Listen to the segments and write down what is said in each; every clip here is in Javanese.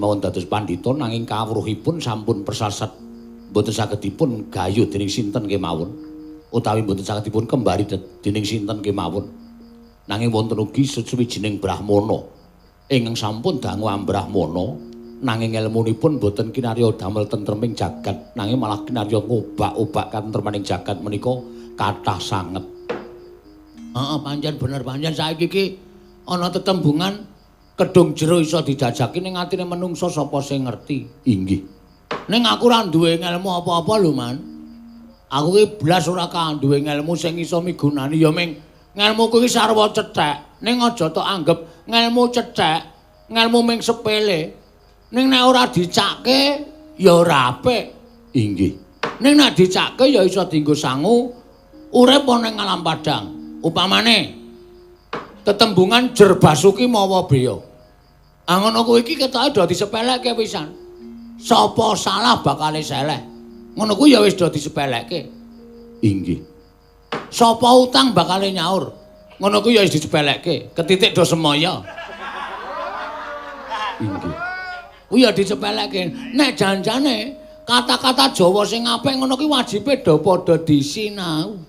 Mawon dados pandhita nanging kawruhipun sampun persasat mboten saged dipun gayuh dening sinten kemawon utawi mboten saged dipun kembari dening sinten kemawon. Nanging wonten ugi suwijining brahmana ingkang sampun dangu ambrahmana nanging elmunipun mboten kinarya damel tentreming jagat nanging malah kinarya ngobak-obak katentremaning jagat menika kathah sanget. Heeh, pancen bener, pancen saiki iki ana tetembungan kedung jero iso dijajaki ning atine menungsa sapa sing ngerti. Inggih. Ning aku ora duwe ngelmu apa-apa lho, Man. Aku ki blas ora duwe ngelmu sing iso migunani ya ming ngelmuku iki sarwa cethek. Ning aja tok anggep ngelmu cethek, ngelmu ming sepele. Ning nek ora dicake ya ora apik. Inggih. Ning nek dicake ya iso dienggo sangu urip ana ing alam padang. Upamane tetembungan jer basuki mawa beya. Ah ngono kuwi iki ketoke do disepelekke pisan. Sapa salah bakale seleh. Ngono kuwi ya wis do disepelekke. Inggih. Sapa utang bakale nyaur. Ngono kuwi ya wis disepelekke. Ketitik do semaya. Inggih. Kuwi ya disepelekke. Nek janjane kata-kata Jawa sing apik ngono kuwi wajibe do padha disinau.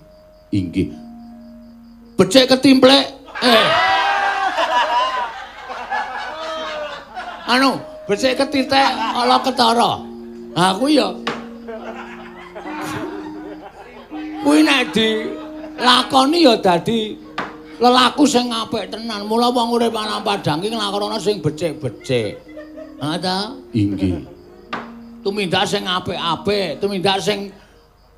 Inggih. Becik ketimplek. Anu, becik ketitik ala ketara. Ha kuwi ya. Kuwi nek dilakoni ya dadi lelaku sing apik tenan. Mula wong urip nang padang iki nglakonono sing becik-becik. Ha ta? Inggih. Tumindak sing apik-apik, tumindak sing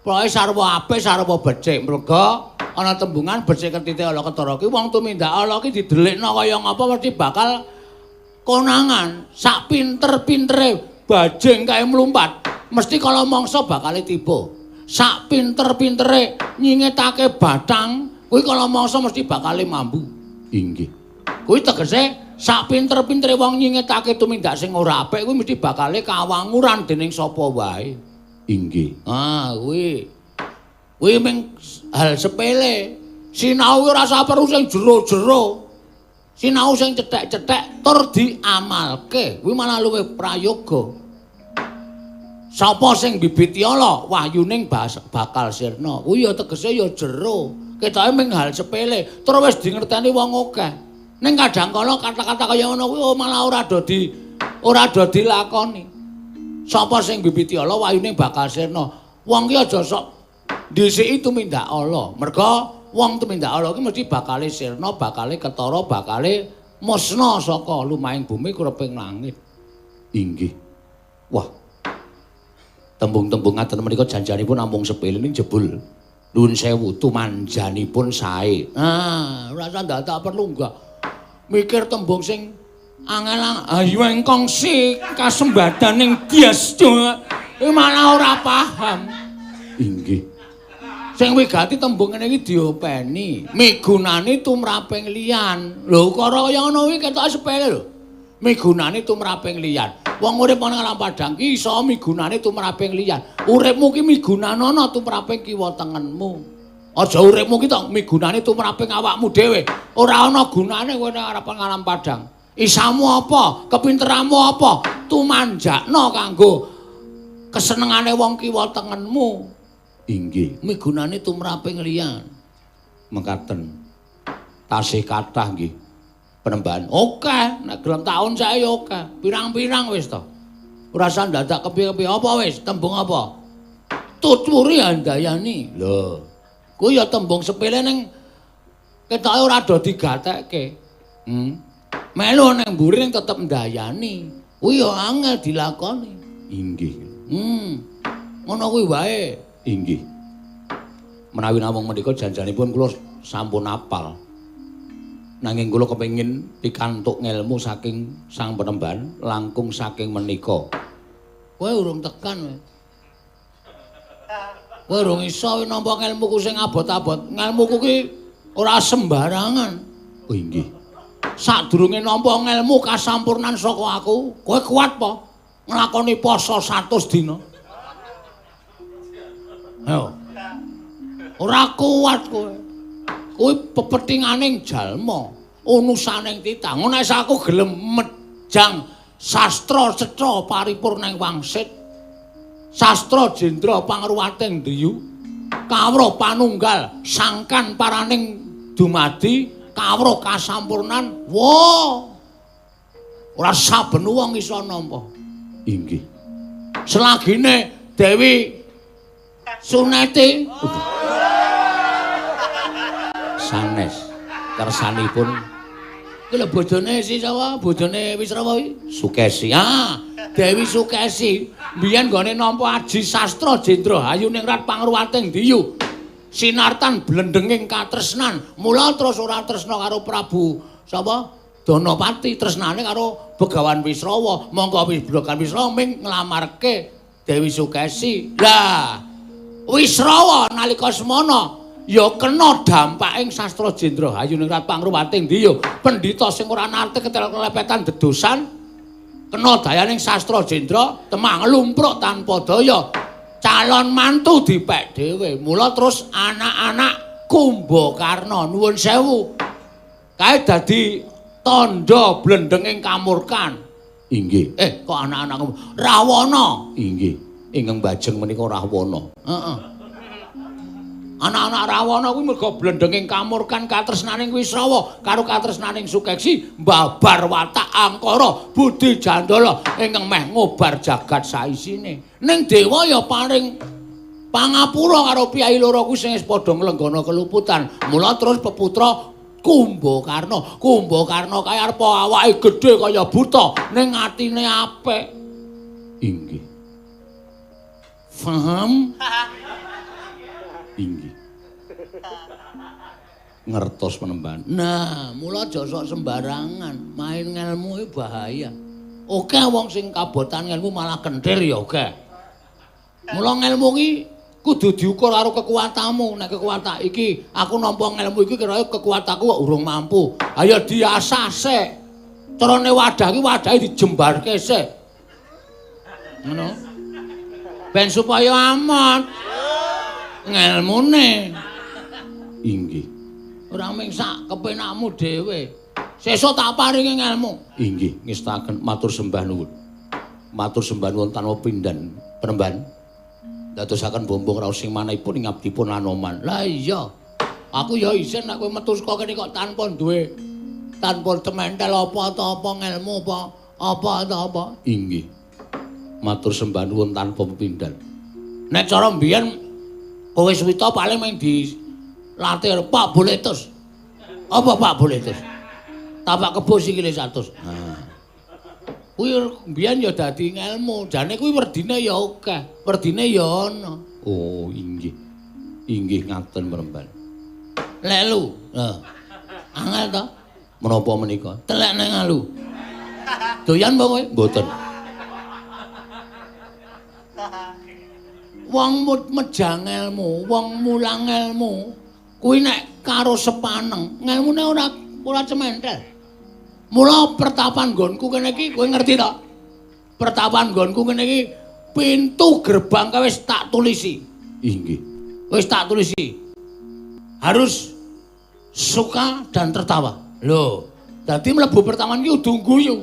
pokoke sarwa apik, sarwa becik. Merga ana tembungan becik ketitik ala ketara ki wong tumindak ala ki didelikno kaya ngapa mesti bakal konangan. Sak pinter-pintere bajing kae mlumpat mesti kala mangsa bakale tiba. Sak pinter-pintere nyingetake batang kuwi kala mangsa mesti bakale mambu. Inggih. Kuwi tegese sak pinter-pintere wong nyingetake tumindak sing ora apik kuwi mesti bakale kawanguran dening sapa wae. Inggih. Ah kuwi kuwi ming hal sepele. Sinau ora usah perlu sing jero-jero. Sinau sing cethek-cethek tur diamalke. Kuwi malah luwih prayoga. Sapa sing bibiti ala wahyuning bakal sirna. Kuwi ya tegese ya jero. Ketoke ming hal sepele, tur wis dingerteni wong akeh. Ning kadang kala kata-kata kaya ngono kuwi malah ora do dilakoni. Sapa sing bibiti ala wahyuning bakal sirna. Wong ki aja sok dhisiki tumindak ala. Merga wong tumindak ala ki mesti bakale sirna, bakale ketara, bakale musna saka lumahing bumi kureping langit. Inggih. Wah. Tembung-tembung ngaten menika janjanipun namung sepele ning jebul nuwun sewu tumanjanipun sae. Ah, ora usah ndadak perlu enggak mikir tembung sing angel. Ayo engkong si kasembadaning bias malah ora paham. Inggih. Sing wigati tembung ngene iki diopeni, migunani tumraping liyan. Lho ukara kaya ngono kuwi ketoke sepele lho. Migunani tumraping liyan. Wong urip ana alam padang ki iso migunani tumraping liyan. Uripmu ki migunanono tumraping kiwa tengenmu. Aja uripmu ki tok migunani tumraping awakmu dhewe. Ora ana gunane kowe nek arep alam padang. Isamu apa? Kepinteranmu apa? Tumanjakno kanggo kesenengane wong kiwa tengenmu. Inggih, migunane tumraping liyan. Mekaten. Tasih kathah nggih penembahan. Oke, nek gelem taun sae ya oke. Pirang-pirang wis to. Ora usah ndadak kepiye-kepiye apa wis, tembung apa? Tuturi handayani. Lho. Kuwi ya tembung sepele ning ketoke ora do digatekke. Melu ning mburi ning tetep ndayani. Kuwi ya angel dilakoni. Inggih. Ngono kuwi wae. Inggih. Menawi namung menika janjanipun kula sampun apal. Nanging kula kepengin pikantuk ngelmu saking sang penemban langkung saking menika. Kowe urung tekan kowe. Kowe urung iso nampa ngelmuku sing abot-abot. Ngelmuku ki ora sembarangan. Oh inggih. Sadurunge nampa ngelmu kasampurnan saka aku, kowe kuat po nglakoni poso 100 dina? Ayo. Ora kuat kowe. Kuwi pepetinganing jalma, unusaning titah. Ngono nek aku gelem mejang Sastra cetha paripurna ing wangsit. Sastra jendra pangruwating diyu. Kawruh panunggal sangkan paraning dumadi, kawruh kasampurnan. Wah. Ora saben wong iso nampa. Inggih. Selagine Dewi Suneti sanes kersanipun iki lho bojone si sapa? Bojone Wisrawa iki Sukesi. Ah, Dewi Sukesi mbiyen nggone nampa aji sastra jendra hayuningrat pangruwating diyu. Sinartan blendenging katresnan. Mula terus ora tresna karo Prabu sapa? Danapati, tresnane karo Begawan Wisrawa. Mongko Begawan Wisrawa ming nglamarke Dewi Sukesi. Lah, Wisrawa nalika semana ya kena dampaking sastra jendra hayuningrat pangruwating diyu. Pendhita sing ora nate ketel-kelepetan dedosan kena dayaning sastra jendra temah nglumpruk tanpa daya. Calon mantu dipek dhewe. Mula terus anak-anak Kumbakarna nuwun sewu kae dadi tandha blendenging kamurkan. Inggih. Kok anak-anak Rawana? Inggih. Ingkang bajeng menika Rahwana. Heeh. Anak-anak Rawana kuwi merga blendenging kamurkan katresnaning Wisrawa karo katresnaning Sukeksi mbabar watak angkara budi jandala ingkang meh ngobar jagat saisine. Ning dewa ya paring pangapura karo piyai loro kuwi sing wis padha nglenggana keluputan. Mula terus peputra Kumbakarna. Kumbakarna kae arep awake gedhe kaya buta ning atine apik. Inggih. Faham? Inggih. Ngertos penemban. Nah, mula aja sok sembarangan, main ngelmu iki bahaya. Oke wong sing kabotan ngelmu malah kentir ya oke. Mula ngelmu iki kudu diukur karo kekuatanmu. Nek kekuatan iki aku nampa ngelmu iki kira kekuatanku kok urung mampu. Ayo diasah sik. Carane wadah iki wadahe dijembarke sik. Ngono. Ben supaya aman ngelmune. Inggih. Ora mung sak kepenakmu dhewe. Sesuk tak paringi ngelmu. Inggih, ngestaken matur sembah nuwun. Matur sembah nuwun tanpa pindhan penemban. Dadosaken bombong raos sing manahipun ing abdipun Anoman. Lah iya. Aku ya isin nek kowe metu saka kene kok tanpa duwe tanpa cementel apa ta apa ngelmu apa apa ta apa. Inggih. Matur sembah nuwun tanpa pepindhan. Nek cara mbiyen kowe suwita paling mung dilatih Pak Boletus. Apa Pak Boletus? Tapak kebo sikile 100. Nah. Kuwi mbiyen ya dadi ngelmu, jane kuwi werdine ya akeh, werdine ya ana. Oh, inggih. Inggih ngaten mremban. Lelu. Heeh. Angel to? Menapa menika? Telek nang alu. Doyan apa kowe? Mboten. Wong mejang ngelmu, wong mulang ngelmu, kuwi nek karo sepaneng, ngelmune ora cementel. Mula pertapan nggonku kene iki kowe ngerti to? Pertapan nggonku kene iki pintu gerbang kae wis tak tulisi. Inggih. Wis tak tulisi. Harus suka dan tertawa. Lho, dadi mlebu pertapan iki kudu guyu.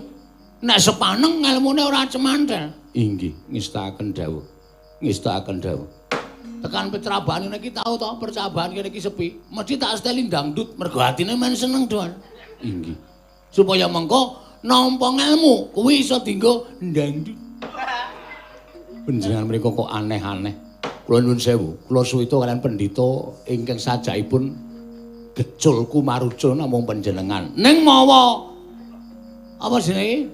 Nek sepaneng ngelmune ora cemantel. Inggih, ngestakaken dawuh. Ngestakaken dawuh. Tekan percabaan ngene iki tau to, percabaan kene iki sepi. Mesti tak seteli dangdut mergo atine men seneng doan. Inggih. Supaya mengko nampa ngelmu kuwi iso dienggo ndangdut. Panjenengan mriku kok aneh-aneh. Kula nyuwun sewu, kula suwita kalian pendhita ingkang sajakipun gecul kumarucul namung panjenengan. Ning mawa apa jenenge?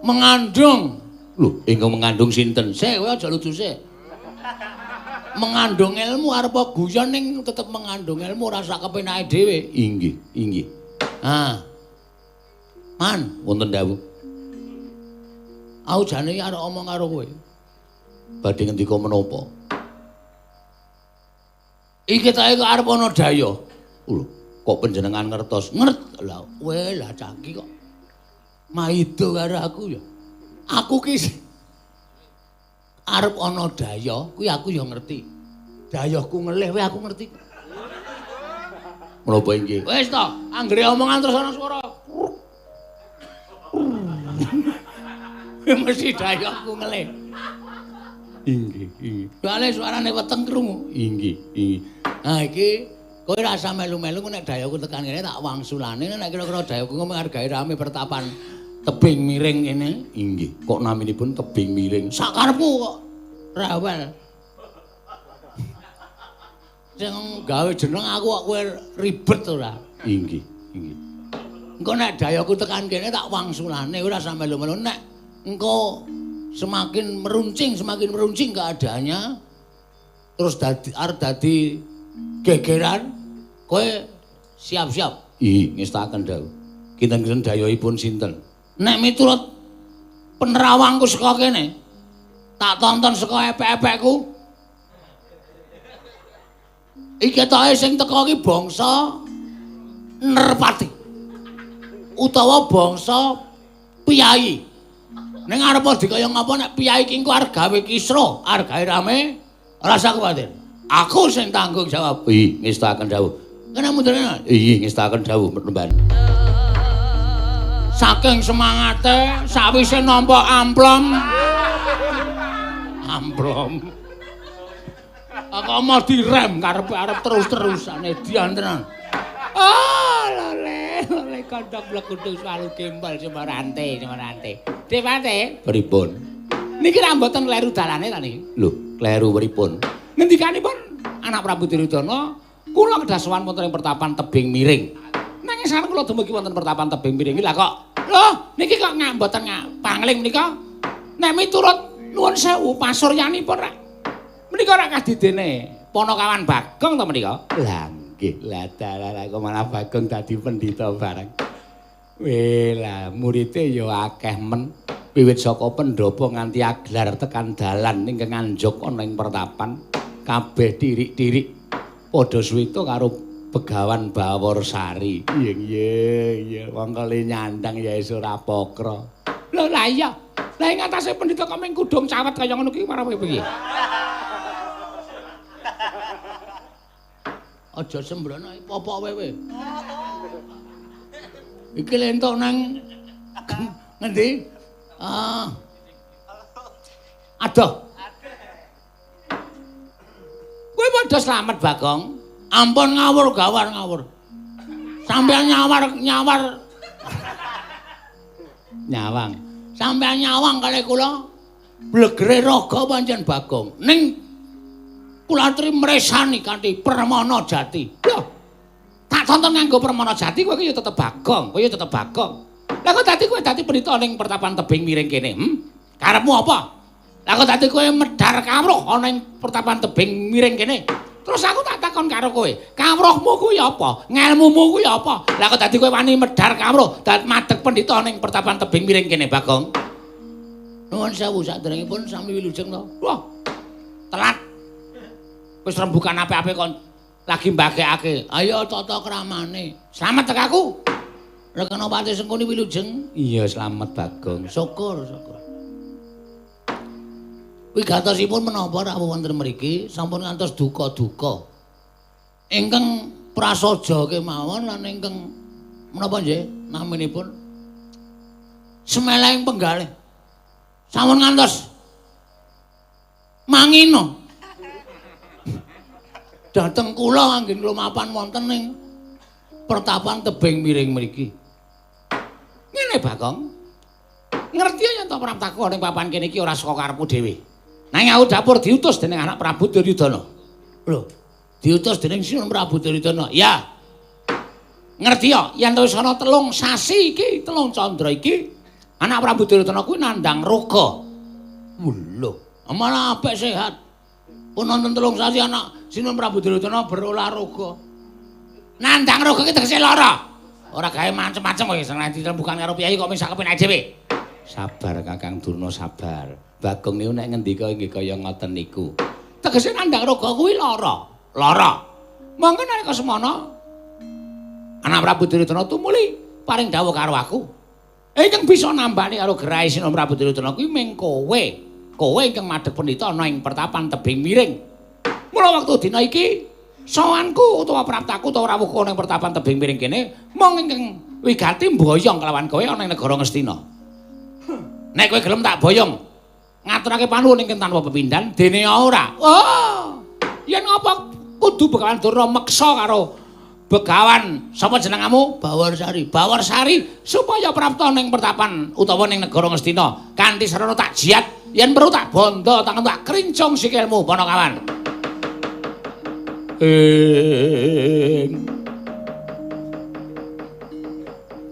Mengandung. Lho, ingkang mengandung sinten? Sik, kowe aja lucu sik. Mengandung ilmu arep guyon ning tetep mengandung ilmu ora sak kepenake dhewe. Inggih, inggih. Ah. Man, wonten dawuh. Aku jane arep omong karo kowe. Badhe ngendika menapa? Iki ta kok arep ana daya. Lho, kok panjenengan ngertos? Ngert. Lah kowe lah cah iki kok maido karo aku ya. Aku ki arep ana daya, kuwi aku ya ngerti. Dayahku ngelih kuwi aku ngerti. Menapa inggih? Wis to, anggere omongan terus ana swara. Mesti dayakku ngelih. Inggih, inggih. Soale suarane weteng krungu. Inggih, inggih. Nah iki kowe ora usah melu-melu nek dayakku tekan kene tak wangsulane nek kira-kira dayakku menghargai rame pertapan tebing miring kene. Inggih. Kok naminipun tebing miring? Sakarepku kok rewel. Sing gawe jeneng aku kok kowe ribet ora? Inggih, inggih. Engko nek dayaku tekan kene tak wangsulane ora usah melu-melu nek engko semakin meruncing keadaannya terus dadi arep dadi gegeran kowe siap-siap. Ih, ngestaken dawuh. Kinten-kinten dayahipun sinten? Nek miturut penerawangku saka kene tak tonton saka epek-epekku iki ketoke sing teka iki bangsa Nerpati utawa bangsa piyayi. Ning arep dikaya ngapa nek piyayi iki engko arep gawe kisruh, arep gawe rame, ora usah kuwatir. Aku sing tanggung jawab. Ih, ngestaken dawuh. Kena mundur. Ih, ngestaken dawuh Lemban. Saking semangate sawise nampa amplom. Amplom. Aku mau direm karepe arep terus-terusane dian tenan. Ah, lole, lole kandhang blekudung swalu gembal semarante, semarante. Dewate, pripun? Niki ra mboten kleru dalane ta niki? Lho, kleru pripun? Ngendikanipun anak Prabu Duryudana, kula kedah sowan wonten ing pertapan tebing miring. Nanging sanes kula dumugi wonten pertapan tebing miring iki lha kok. Lho, niki kok mboten pangling menika. Nek miturut nuwun sewu pasuryanipun rak menika rak kadidene Panakawan Bagong to menika? Lah nggih, lah dalah kok malah Bagong dadi pendhita bareng. Weh lah murite ya akeh men. Wiwit saka pendhapa nganti aglar tekan dalan ingkang nganjuk ana ing pertapan kabeh tirik-tirik padha suwita karo Begawan Baworsari. Iya iya iya wong kali nyandang ya wis ora pokra. Lho lah iya. Lah ing atase pendhita kok mung kudung cawet kaya ngono ki marang piye? Aja sembrono popok wewe. Iki lentok nang ngendi? Ah. Adoh. Kowe padha slamet Bagong. Ampun ngawur gawar ngawur. Sampeyan nyawar nyawar. Nyawang. Sampeyan nyawang kalih kula blegere raga pancen Bagong. Ning kula atri mresani kanthi permana jati. Lho. Tak tonton nganggo permana jati kowe iki ya tetep Bagong, kowe ya tetep Bagong. Lah kok dadi kowe dadi pendhita ning pertapan tebing miring kene, hm? Karepmu apa? Lah kok dadi kowe medhar kawruh ana ing pertapan tebing miring kene? Terus aku tak takon karo kowe, kawruhmu kuwi apa? Ngelmumu kuwi apa? Lah kok dadi kowe wani medhar kawruh, dadi madeg pendhita ning pertapan tebing miring kene, Bagong? Nuwun sewu saderengipun sami wilujeng to. Wah. Telat. Wis rembukan apik-apik kon lagi mbagekake. Ayo tata kramane. Slamet tek aku. Rekenopati Sengkuni wilujeng. Iya, slamet Bagong. Syukur, syukur. Wigatosipun menapa rawuh wonten mriki sampun ngantos duka-duka. Ingkang prasaja kemawon lan ingkang menapa nggih naminipun semeleng penggalih. Sampun ngantos mangino. Dhateng kula anggen lumapan wonten ing pertapan tebing miring mriki. Ngene Bagong. Ngerti yen to praptaku ning papan kene iki ora saka karepku dhewe. Nanging aku dapur diutus dening anak Prabu Duryudana. Lho, diutus dening Sinuhun Prabu Duryudana. Ya. Ngerti ya yen wis ana 3 sasi iki, 3 candra iki, anak Prabu Duryudana kuwi nandhang roga. Lho, malah apik sehat. Pun nonton 3 sasi anak Sinuhun Prabu Duryudana berolah roga. Nandhang roga ki tegese lara. Ora gawe macem-macem kowe sing ditembukan karo piyayi kok mung kepenak dhewe. Sabar Kakang Durna, sabar. Bagong niku nek ngendika nggih kaya ngoten niku. Tegese nandhang roga kuwi lara. Lara. Monggo nalika semana anak Prabu Duryudana tumuli paring dawuh karo aku. Ingkang bisa nambani karo gerahe Sinuhun Prabu Duryudana kuwi mung kowe. Kowe ingkang madhep pendhita ana ing pertapan tebing miring. Mula wektu dina iki Sowanku utawa praptaku utawa rawuhku ana ing pertapan tebing miring kene mung ingkang wigati mboyong kelawan kowe ana ing negara Ngastina. Nek kowe gelem tak boyong ngaturake panuwun ingkang tanpa pepindhan dene ora. Oh, yen ngapa kudu Begawan Durna meksa karo Begawan sapa jenengamu? Bawarsari. Bawarsari supaya prapta ning pertapan utawa ning negara Ngastina kanthi sarana tak jiat yen perlu tak bondo tangan tak krincung sikilmu Panakawan. Ing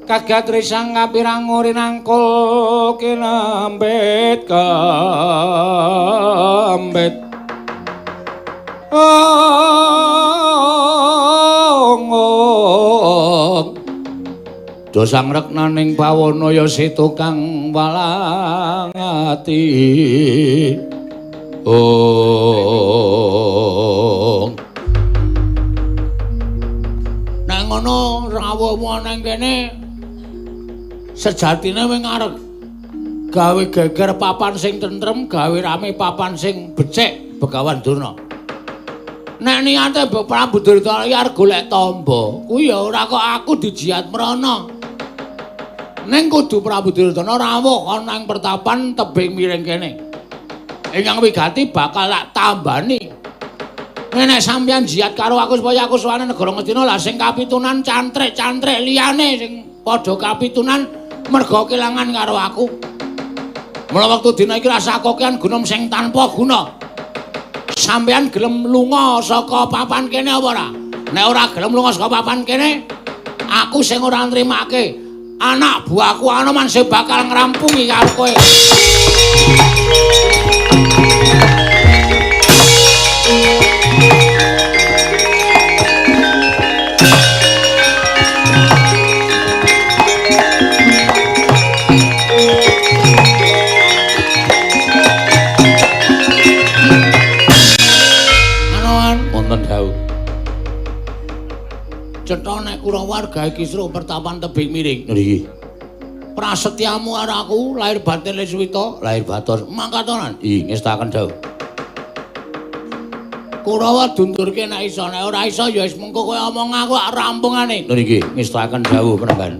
kagat risang kapirang rinangkul kinambet kambet. Ong dosang reknaning bawana ya si tukang walang ati. Ong nang ngono rawuhmu nang kene sejatine wing arep gawe geger papan sing tentrem, gawe rame papan sing becik Begawan Durna. Nek niate Prabu Duryudana iki arep golek tamba, kuwi ya ora kok aku dijiat mrana. Ning kudu Prabu Duryudana rawuh ana ing pertapan tebing miring kene. Ingkang wigati bakal tak tambani. Nek sampeyan jiat karo aku supaya aku sowane negara Ngastina, lah sing kapitunan cantrik-cantrik liyane sing padha kapitunan merga kelangan karo aku. Mula wektu dina iki rasa kokean gunung sing tanpa guna. Sampeyan gelem lunga saka papan kene apa ora? Nek ora gelem lunga saka papan kene, aku sing ora nrimake. Anak buahku Anoman sing bakal ngrampungi karo kowe. Cetha nek Kurawa gawe kisruh pertapan tebing miring. Nggih. Prasetyamu karo aku lahir batin Leswita, lahir batos mangkatonan. Ih, ngestaken dawuh. Kurawa dundurke nek iso, nek ora iso ya wis mengko kowe omong aku rampungane. Nggih, ngestaken dawuh penemban.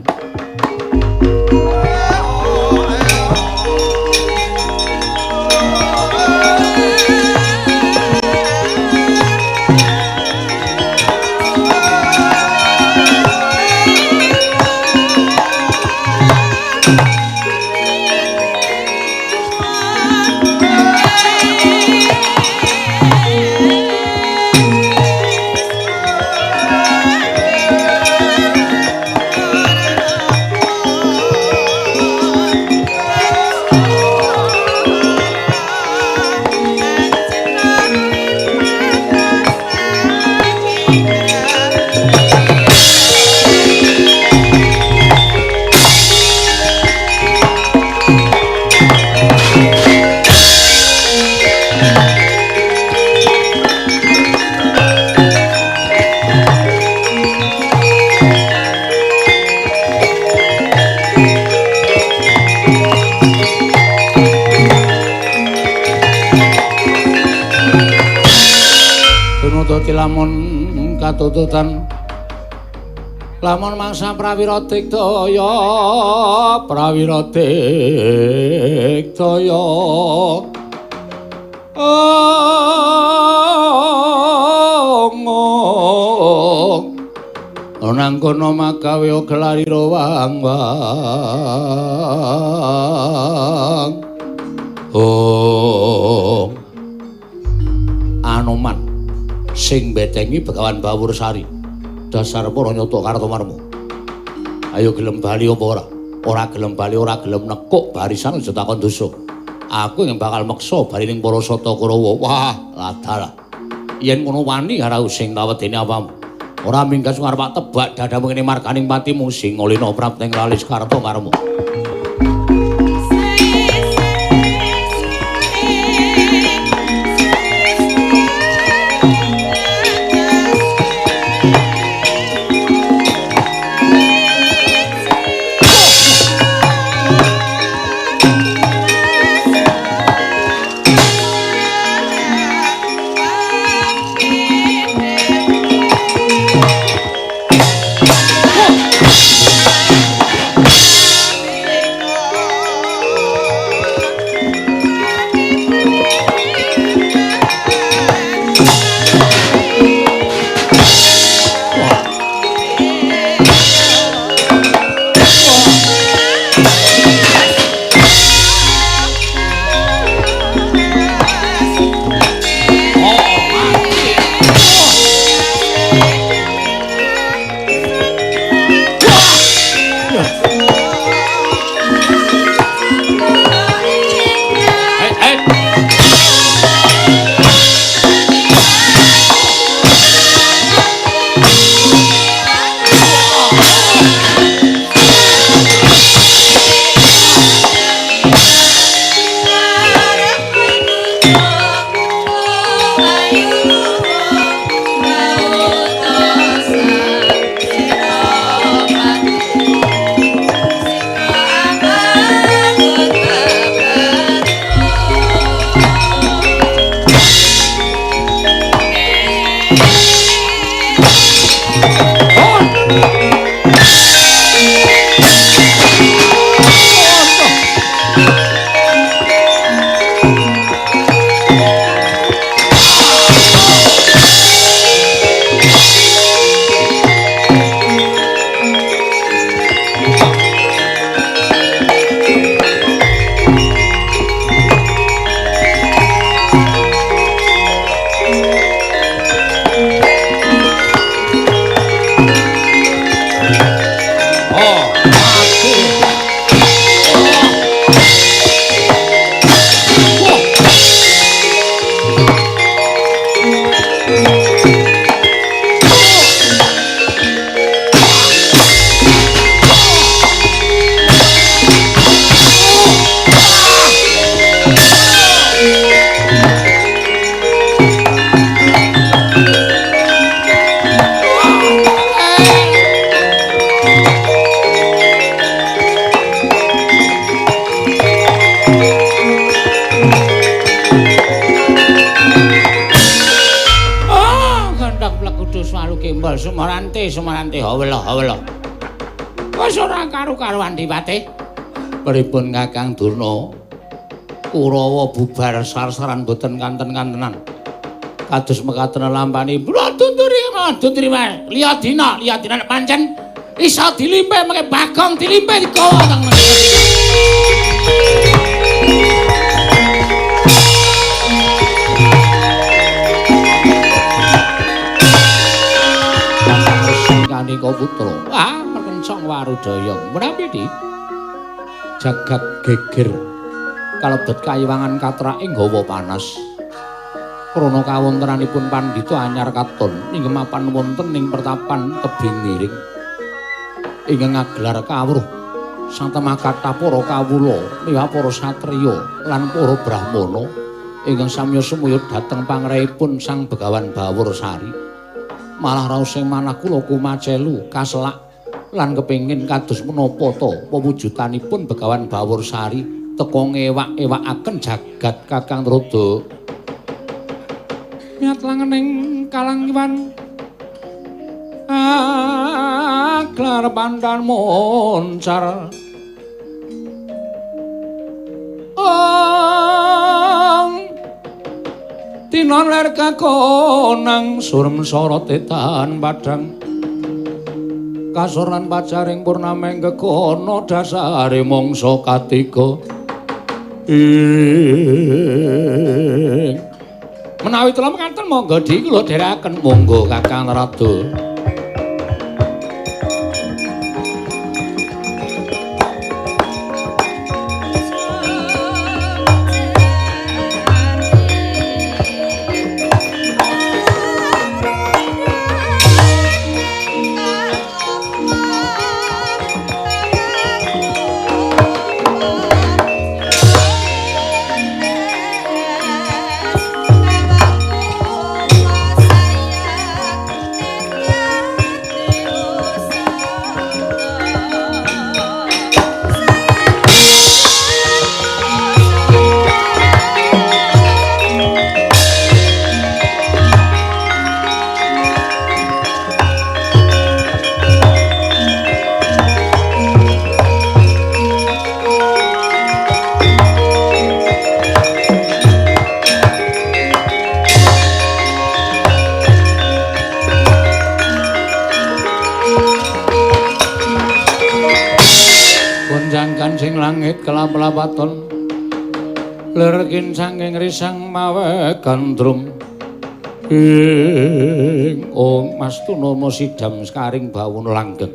Lamun katututan lamun mangsa prawira digdaya prawira digdaya ong nang kono magawe gelarira wang wang ong Anoman sing betengi Begawan Bawursari dasar para nyata Kartomarma. Ayo gelem bali apa ora? Ora gelem bali, ora gelem nekuk barisan aja takon dosa. Aku yang bakal meksa bali ning para sata Kurawa. Wah, ladalah. Yen ngono wani karo sing tawedene apamu. Ora minggas arep tebak dadamu ngene marganing patimu sing ngolina prapteng lalis Kartomarma. Ayo Sumarante, Sumarante, hawela, hawela. Wis ora karu-karuan dipate. Pripun Kakang Durna? Kurawa bubar sar-saran boten kanten-kantenan. Kados mekaten lampani, tunturi, tunturi wae. Liya dina, liya dina nek pancen iso dilimpe mengke Bagong dilimpe digawa teng mriki. Kanika putra. Ah, merkencong warudaya. Menawi di jagat geger kalebet kayiwangan katrake nggawa panas. Krana kawontenanipun pandhita anyar katon ing mapan wonten ing pertapan tebing miring. Ingkang ngagelar kawruh satemah kathah para kawula miwah para satriya lan para brahmana ingkang samya sumuyut dhateng pangrehipun Sang Begawan Bawursari. Malah raosing manah kula kumacelu kaselak lan kepengin kados menapa ta pewujudanipun Begawan Bawursari teka ngewak-ewakaken jagat Kakang Trada. Miat langening kalangwan aglar pandan moncar. Ong tinon ler kakonang surem sorote tan padang kasor lan pacaring purnameng gegono dasare mangsa katiga. Ing menawi kula mekaten monggo di kula dherekaken monggo Kakang Narada. Kancing langit kelap-lapaton lerkin saking risang mawe gandrung ing ong Mas Tunama sidam sekaring bawuna langgeng.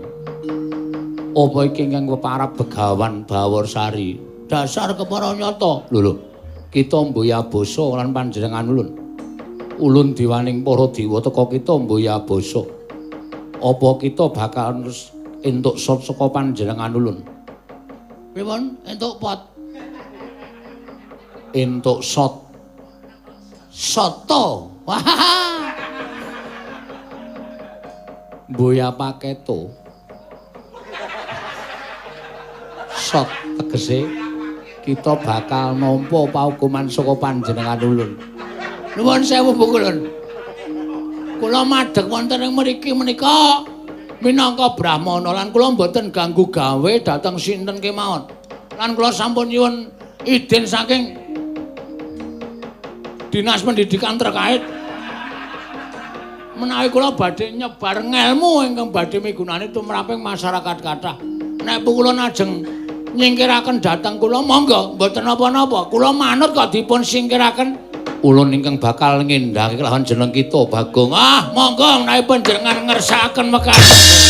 Apa iki ingkang peparab Begawan Bawursari? Dasar kepara nyata. Lho lho, kita mboya basa lan panjenengan ulun. Ulun diwaning para dewa teka kita mboya basa. Apa kita bakal entuk sot saka panjenengan ulun? Pripun entuk pot? Entuk sot. Soto. Wah. Mboya paketo. Sot tegese kita bakal nampa paukuman saka panjenengan ulun. Nuwun sewu Bu Kulun. Kula madheg wonten ing mriki menika minangka brahmana lan kula mboten ganggu gawe dhateng sinten kemawon. Lan kula sampun nyuwun idin saking Dinas Pendidikan terkait menawi kula badhe nyebar ngelmu ingkang badhe migunani tumraping masyarakat kathah. Nek kula ajeng nyingkiraken dhateng kula monggo mboten napa-napa. Kula manut kok dipun singkiraken. Ulun ingkang bakal ngendhake kelawan jeneng kita Bagong. Ah, monggo menawi panjenengan ngersakaken mekaten.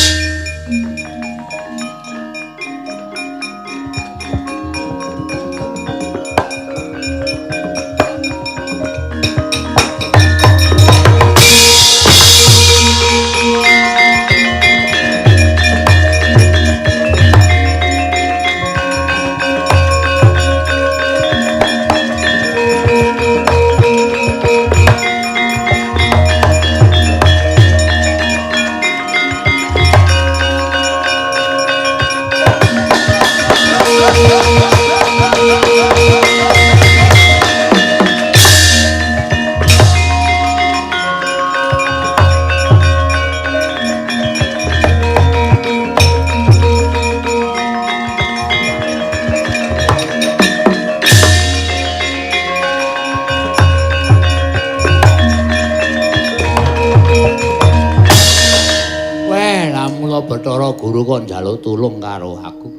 Guru kok njaluk tulung karo aku.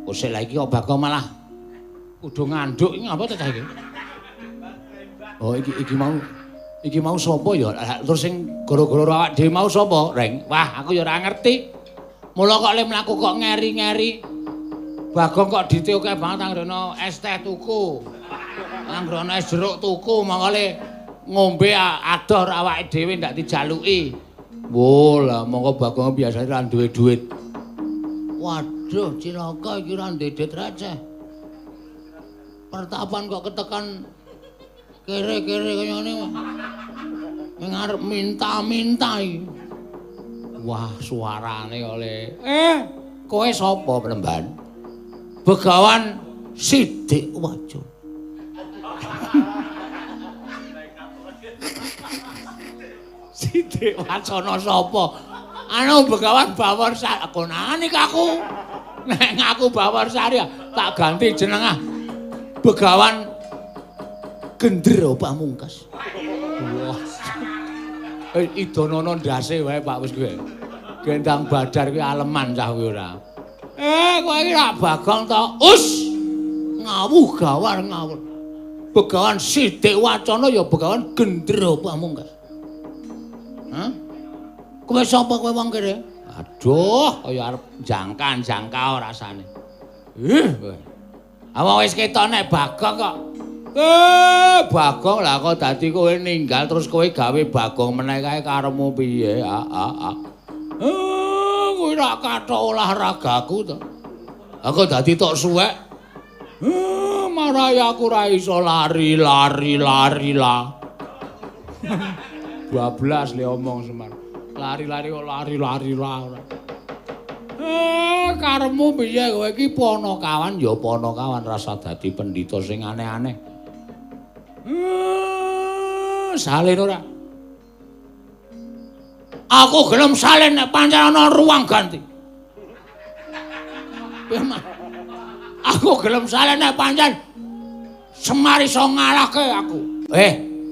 Kosek lha iki kok Bagong malah kudu nganduk iki ngapa to cah iki? Oh iki mau sapa ya? Terus sing gara-gara awak dhewe mau sapa, Reng? Wah, aku ya ora ngerti. Mula kok le mlaku kok ngeri-ngeri. Bagong kok dite akeh banget anggere es teh tuku. Anggere es jeruk tuku, mongko le ngombe adoh awake dhewe ndak dijaluki. Wo lah mongko Bagong biasane ra duwe duit. Waduh, cilaka iki ra duwe duit receh. Pertapan kok ketekan kere-kere kaya ngene. Ning arep minta-minta iki. Wah, suarane oleh. Kowe sapa, Penemban? Begawan Sidik Wajo. Sidik Wacana sapa? Anu Begawan Bawor Sari. Konane aku. Nek ngaku Bawor Sari tak ganti jeneng ah. Begawan Gendro Pamungkas. Wah. Idonono ndase wae Pak wis kowe. Gendang Badar kuwi aleman cah kuwi ora. Kowe iki rak Bagong to? Us. Ngawuh gawar ngawur. Begawan Sidik Wacana ya Begawan Gendro Pamungkas. Hah? Kowe sapa kowe wong kene? Aduh, kaya arep jangka-jangka rasane. Ih, kowe. Awak wis ketok nek Bagong kok. Bagong lah kok dadi kowe ninggal terus kowe gawe Bagong meneh kae karepmu piye? Kowe rak kathok olahragaku to. Aku dadi tok suwek. Marai aku ra iso lari lari lari lah. 12 le omong Semar. Lari-lari kok lari-lari lah ora. Karepmu piye kowe iki ponokawan ya ponokawan rasa dadi pendhita sing aneh-aneh. Salin ora? Aku gelem salin nek pancen ana ruang ganti. Aku gelem salin nek pancen Semar iso ngalahke aku.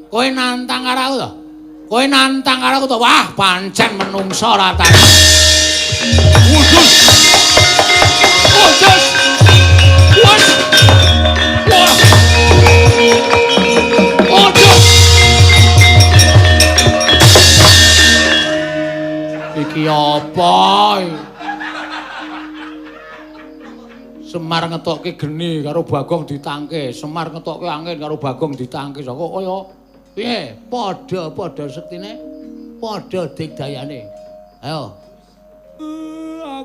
Kowe nantang karo aku to? Kowe nantang karo aku to? Wah, pancen menungso ora ta. Wudus. Wudus. Wah. Wah. Wudus. Iki apa? Semar ngetokke geni karo Bagong ditangke, Semar ngetokke angin karo Bagong ditangke. Kok kaya piye? Padha-padha sektine, padha digdayane. Ayo.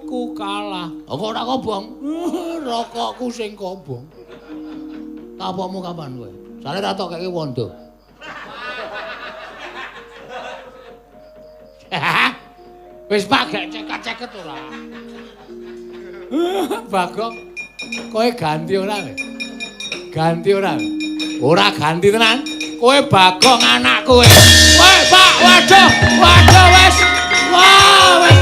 Aku kalah. Kok ora kobong? Rokokku sing kobong. Kapokmu kapan kowe? Sale ra tok keke wondo. Wis Pak gek ceket-ceket ora. Bagong, kowe ganti ora kowe? Ganti ora? Ora ganti tenan. Kowe Bagong anakku kowe. Woi, Pak, waduh, waduh wis. Wah, wis.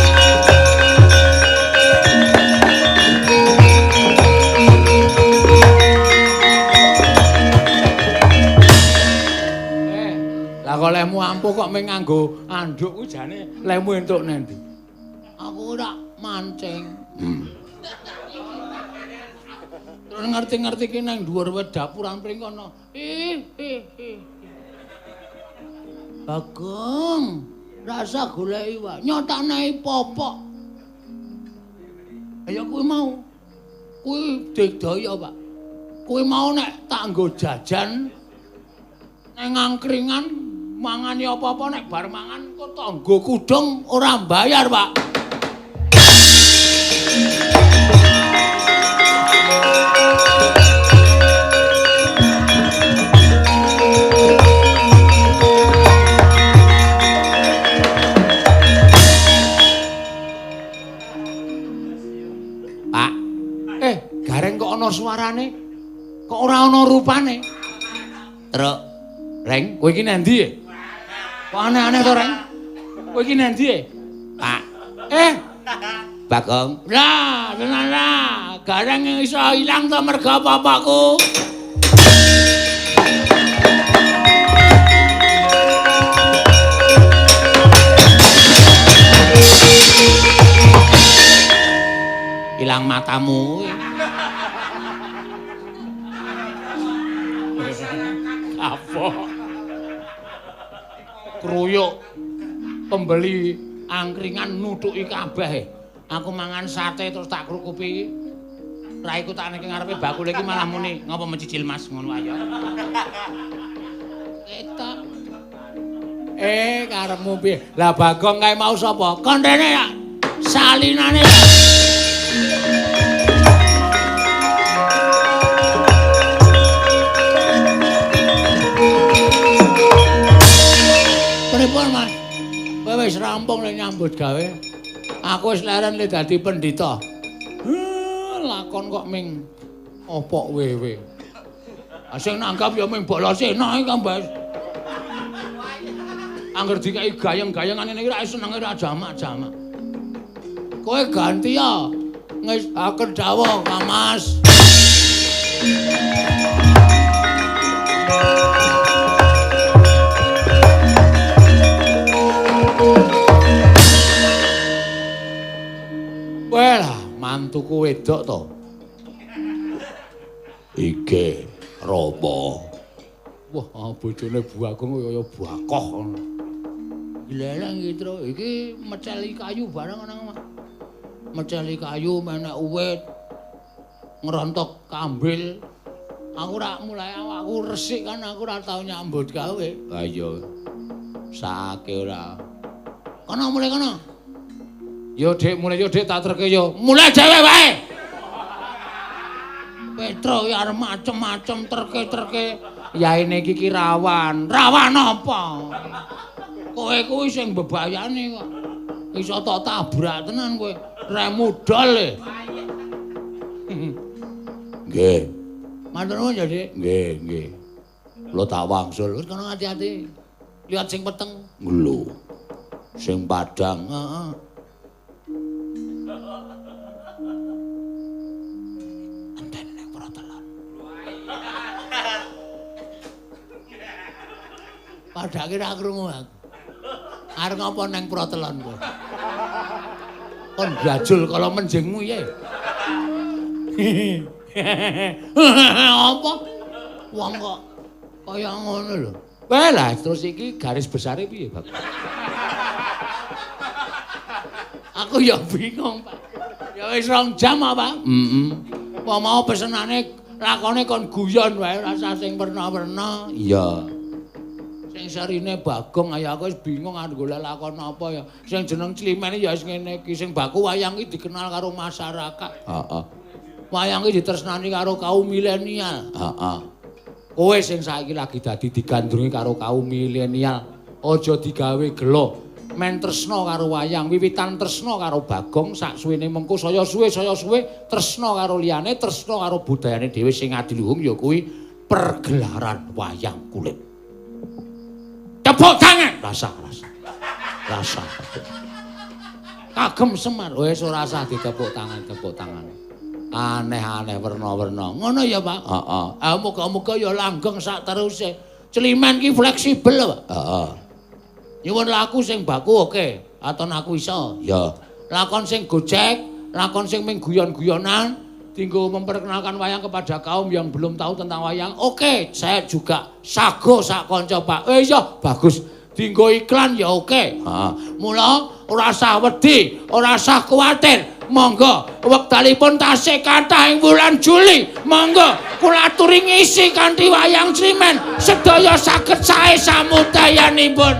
Lah kok lemu ampuh kok mung nganggo anduk kuwi jane lemu entuk nendi? Aku ora mancing. Terus ngerti-ngerti ki nang dhuwur wit dapuran pring kono. Ih, ih, ih. Bagong, rasa golek iwak, nyotane popok. Ayo kuwi mau. Kuwi digdaya, Pak. Kuwi mau nek tak nggo jajan nang angkringan mangani apa-apa nek bar mangan kok tangga kudung ora mbayar, Pak. Pak, gareng kok ana suarane? Kok ora ana rupane? Truk. Reng, kowe iki nang ndi? Kok aneh-aneh to, Reng? Kowe iki nang ndi? Pak. Bagong. Lah, tenan lah. Gareng iso ilang to mergo bapakku. ilang matamu. Apa? Kruyuk pembeli angkringan nutuki kabeh. Aku mangan sate terus tak krukupi. Raiku tak niki ngarepe bakul iki malah muni, "Ngapa mencicil Mas?" ngono ayo. Ketok. Karepmu piye? Lah Bagong kae mau sapa? Kon rene ya. Salinane. Pripun, Mas? Kowe wis rampung le nyambut gawe. Aku wis leren le dadi pendhita. Lakon kok ming opok wewe. Sing nanggap ya ming Balasena iki, Mbak. Angger dikai gayeng-gayengan ngene iki ra senenge ra jamak-jamak. Kowe ganti ya. Ngesaken dawuh, Kang Mas. Wah, mantuku wedok to. Iki Rama. Wah, bojone Bagong kaya bakoh ngono. Gleleng iki, Tru. Iki meceli kayu bareng nang omah. Meceli kayu menek uwit. Ngrontok kambil. Aku ora mulai awakku resik kan aku ora tau nyambut gawe. Ha iya. Sake ora. Kono mulai kono. Yo Dik, mulai yo Dik tak terke yo. Mulai dhewe wae. Petro ya arep macem-macem terke-terke. Yaene iki ki rawan. Rawan apa? Kowe kuwi sing bebayani kok. Iso tok tabrak tenan kowe. Remudol e. Nggih. Matur nuwun ya, Dik. Nggih, nggih. Kula tak wangsul. Wis kono ati-ati. Lihat sing peteng. Lho. Sing padhang, heeh. Enten nang protelon. Padake ra krungu aku. Arep ngapa nang protelon kowe? Kon blajul kala menjingmu ye. Apa? Wong kok kaya ngono lho. Wah lah terus iki garis besare piye, Bang? Aku ya bingung, Pak. Ya wis 2 jam apa? Heeh. Wong mau pesenane lakone kon guyon wae ora usah sing werna-werna. Iya. Sing serine Bagong ayo aku wis bingung arep golek lakon apa ya. Sing jeneng Climene ya wis ngene iki, sing baku wayang iki dikenal karo masyarakat. Heeh. Wayang iki ditresnani karo kaum milenial. Heeh. Kowe sing saiki lagi dadi digandrungi karo kaum milenial, aja digawe gelo. Men tresna karo wayang, wiwitan tresna karo Bagong, sak suwene mengko saya suwe tresna karo liyane, tresna karo budayane dhewe sing adiluhung ya kuwi pergelaran wayang kulit. Tepuk tangan. Rasa, rasa. Rasa. Kagem Semar. Wis ora usah ditepuk tangan, tepuk tangan. Aneh-aneh werna-werna. Ngono ya, Pak? Heeh. Ah muga-muga ya langgeng sak teruse. Climen ki fleksibel, Pak. Heeh. Nyuwun laku sing baku oke, aton aku iso. Ya. Lakon sing gojek, lakon sing ming guyon-guyonan, dinggo memperkenalkan wayang kepada kaum yang belum tahu tentang wayang. Oke, saya juga sago sak kanca, Pak. Iya, bagus. Dinggo iklan ya oke. Heeh. Mula ora usah wedi, ora usah kuwatir. Monggo wektalipun tasih kathah ing wulan Juli. Monggo kula aturi ngisi kanthi wayang Climen. Sedaya saged sae samudayanipun.